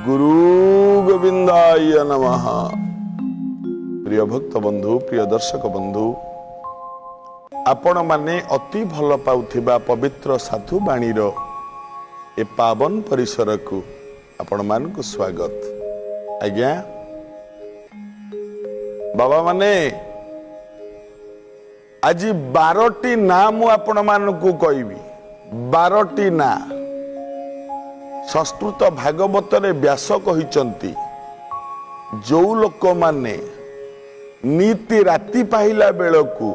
ଗୁରୁ ଗୋବିନ୍ଦାୟ ନମଃ। ପ୍ରିୟ ଭକ୍ତ ବନ୍ଧୁ, ପ୍ରିୟ ଦର୍ଶକ ବନ୍ଧୁ, ଆପଣମାନେ ଅତି ଭଲ ପାଉଥିବା ପବିତ୍ର ସାଧୁ ବାଣୀର ଏ ପାବନ ପରିସରକୁ ଆପଣମାନଙ୍କୁ ସ୍ୱାଗତ। ଆଜ୍ଞା, ବାବାମାନେ, ଆଜି 12ଟି ନାଁ ମୁଁ ଆପଣମାନଙ୍କୁ କହିବି। 12ଟି ନାଁ। ସଂସ୍କୃତ ଭାଗବତରେ ବ୍ୟାସ କହିଛନ୍ତି, ଯୋଉ ଲୋକମାନେ ନିତି ରାତି ପାହିଲା ବେଳକୁ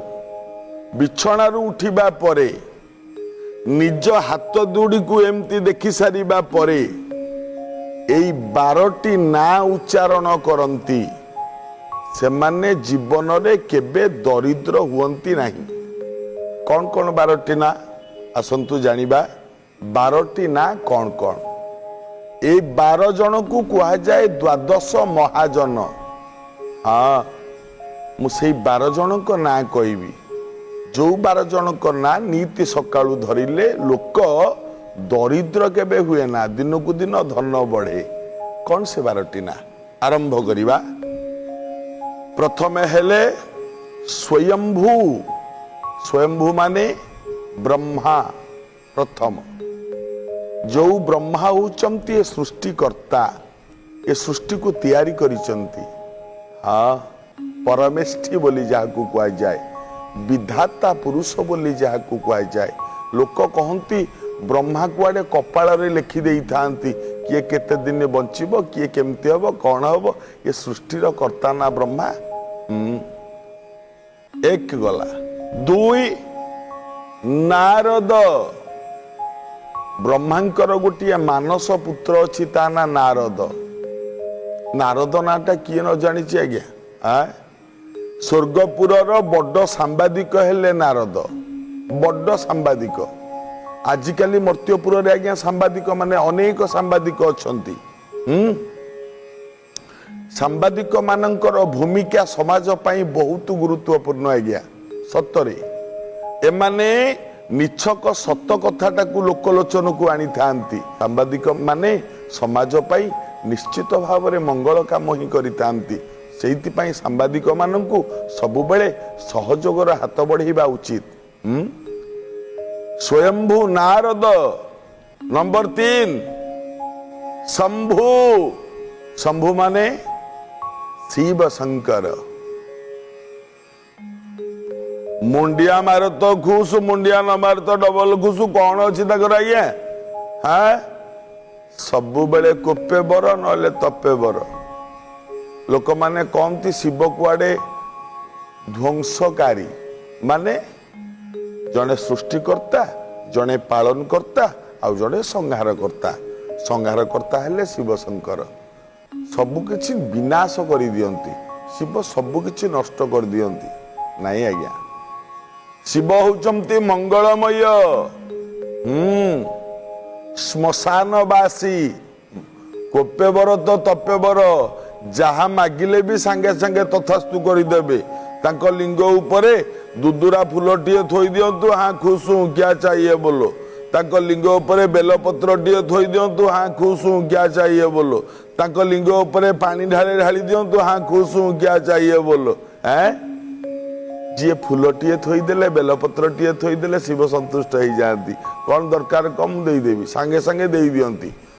ବିଛଣାରୁ ଉଠିବା ପରେ ନିଜ ହାତ ଦୁଡ଼ିକୁ ଏମିତି ଦେଖି ସାରିବା ପରେ ଏଇ 12ଟି ନାଁ ଉଚ୍ଚାରଣ କରନ୍ତି, ସେମାନେ ଜୀବନରେ କେବେ ଦରିଦ୍ର ହୁଅନ୍ତି ନାହିଁ। କ'ଣ କ'ଣ 12ଟି ନାଁ, ଆସନ୍ତୁ ଜାଣିବା। 12ଟି ନାଁ କ'ଣ କ'ଣ? ଏଇ 12 ଜଣକୁ କୁହାଯାଏ ଦ୍ୱାଦଶ ମହାଜନ। ହଁ, ମୁଁ ସେଇ 12 ଜଣଙ୍କ ନାଁ କହିବି, ଯୋଉ 12 ଜଣଙ୍କ ନାଁ ନିତି ସକାଳୁ ଧରିଲେ ଲୋକ ଦରିଦ୍ର କେବେ ହୁଏ ନା, ଦିନକୁ ଦିନ ଧନ ବଢେ। କ'ଣ ସେ 12ଟି ନାଁ? ଆରମ୍ଭ କରିବା। ପ୍ରଥମେ ହେଲେ ସ୍ୱୟମ୍ଭୁ। ସ୍ୱୟମ୍ଭୁ ମାନେ ବ୍ରହ୍ମା ପ୍ରଥମ। ଯୋଉ ବ୍ରହ୍ମା ହଉଛନ୍ତି ଏ ସୃଷ୍ଟିକର୍ତ୍ତା, ଏ ସୃଷ୍ଟିକୁ ତିଆରି କରିଛନ୍ତି। ହଁ, ପରମେଷ୍ଠି ବୋଲି ଯାହାକୁ କୁହାଯାଏ, ବିଧାତା ପୁରୁଷ ବୋଲି ଯାହାକୁ କୁହାଯାଏ। ଲୋକ କହନ୍ତି, ବ୍ରହ୍ମା କୁଆଡ଼େ କପାଳରେ ଲେଖି ଦେଇଥାନ୍ତି କିଏ କେତେ ଦିନ ବଞ୍ଚିବ, କିଏ କେମିତି ହବ, କ'ଣ ହବ। ଏ ସୃଷ୍ଟିର କର୍ତ୍ତା ନା ବ୍ରହ୍ମା। ଏକ ଗଲା। ଦୁଇ, ନାରଦ। ବ୍ରହ୍ମାଙ୍କର ଗୋଟିଏ ମାନସ ପୁତ୍ର ଅଛି, ତା ନାଁ ନାରଦ। ନାରଦ ନାଁଟା କିଏ ନ ଜାଣିଛି ଆଜ୍ଞା? ଆ ସ୍ୱର୍ଗପୁରର ବଡ ସାମ୍ବାଦିକ ହେଲେ ନାରଦ, ବଡ ସାମ୍ବାଦିକ। ଆଜିକାଲି ମର୍ତ୍ତ୍ୟପୁରରେ ଆଜ୍ଞା ସାମ୍ବାଦିକ ମାନେ ଅନେକ ସାମ୍ବାଦିକ ଅଛନ୍ତି। ସାମ୍ବାଦିକ ମାନଙ୍କର ଭୂମିକା ସମାଜ ପାଇଁ ବହୁତ ଗୁରୁତ୍ୱପୂର୍ଣ୍ଣ ଆଜ୍ଞା, ସତରେ। ଏମାନେ ନିଛକ ସତ କଥାଟାକୁ ଲୋକଲୋଚନକୁ ଆଣିଥାନ୍ତି। ସାମ୍ବାଦିକ ମାନେ ସମାଜ ପାଇଁ ନିଶ୍ଚିତ ଭାବରେ ମଙ୍ଗଳ କାମ ହିଁ କରିଥାନ୍ତି। ସେଇଥିପାଇଁ ସାମ୍ବାଦିକ ମାନଙ୍କୁ ସବୁବେଳେ ସହଯୋଗର ହାତ ବଢ଼େଇବା ଉଚିତ। ସ୍ୱୟମ୍ଭୁ ନାରଦ। ନମ୍ବର 3, ଶମ୍ଭୁ। ଶମ୍ଭୁ ମାନେ ଶିବ ଶଙ୍କର। ମୁଣ୍ଡିଆ ମାର ତ ଖୁସ, ମୁଣ୍ଡିଆ ନ ମାର ତ ଡବଲ ଖୁସ। କଣ ଅଛି ତାଙ୍କର ଆଜ୍ଞା? ହଁ, ସବୁବେଳେ କୋପେ ବର, ନହେଲେ ତପେ ବର। ଲୋକମାନେ କହନ୍ତି ଶିବ କୁଆଡେ ଧ୍ୱଂସକାରୀ। ମାନେ ଜଣେ ସୃଷ୍ଟିକର୍ତ୍ତା, ଜଣେ ପାଳନକର୍ତ୍ତା ଆଉ ଜଣେ ସଂହାରକର୍ତ୍ତା। ସଂହାରକର୍ତ୍ତା ହେଲେ ଶିବ ଶଙ୍କର। ସବୁ କିଛି ବିନାଶ କରିଦିଅନ୍ତି ଶିବ, ସବୁ କିଛି ନଷ୍ଟ କରିଦିଅନ୍ତି। ନାଇଁ ଆଜ୍ଞା, ଶିବ ହଉଛନ୍ତି ମଙ୍ଗଳମୟ। ଶ୍ମଶାନବାସୀ। କୋପେ ବର ତ ତପେ ବର, ଯାହା ମାଗିଲେ ବି ସାଙ୍ଗେ ସାଙ୍ଗେ ତଥାସ୍ତୁ କରିଦେବେ। ତାଙ୍କ ଲିଙ୍ଗ ଉପରେ ଦୁଦୁରା ଫୁଲଟିଏ ଥୋଇ ଦିଅନ୍ତୁ, "हाँ खुश हूँ, क्या चाहिए बोलो।" ତାଙ୍କ ଲିଙ୍ଗ ଉପରେ ବେଲପତ୍ରଟିଏ ଥୋଇ ଦିଅନ୍ତୁ, "हाँ खुश हूँ, क्या चाहिए बोलो।" ତାଙ୍କ ଲିଙ୍ଗ ଉପରେ ପାଣି ଢାଳି ଢାଳି ଦିଅନ୍ତୁ, "हाँ खुश हूँ, क्या चाहिए बोलो।" ଏଁ ଯିଏ ଫୁଲଟିଏ ଥୋଇଦେଲେ, ବେଲପତ୍ରଟିଏ ଥୋଇଦେଲେ ଶିବ ସନ୍ତୁଷ୍ଟ ହେଇଯାଆନ୍ତି। କଣ ଦରକାର କହ, ମୁଁ ଦେଇଦେବି। ସାଙ୍ଗେ ସାଙ୍ଗେ ଦେଇ ଦିଅନ୍ତି।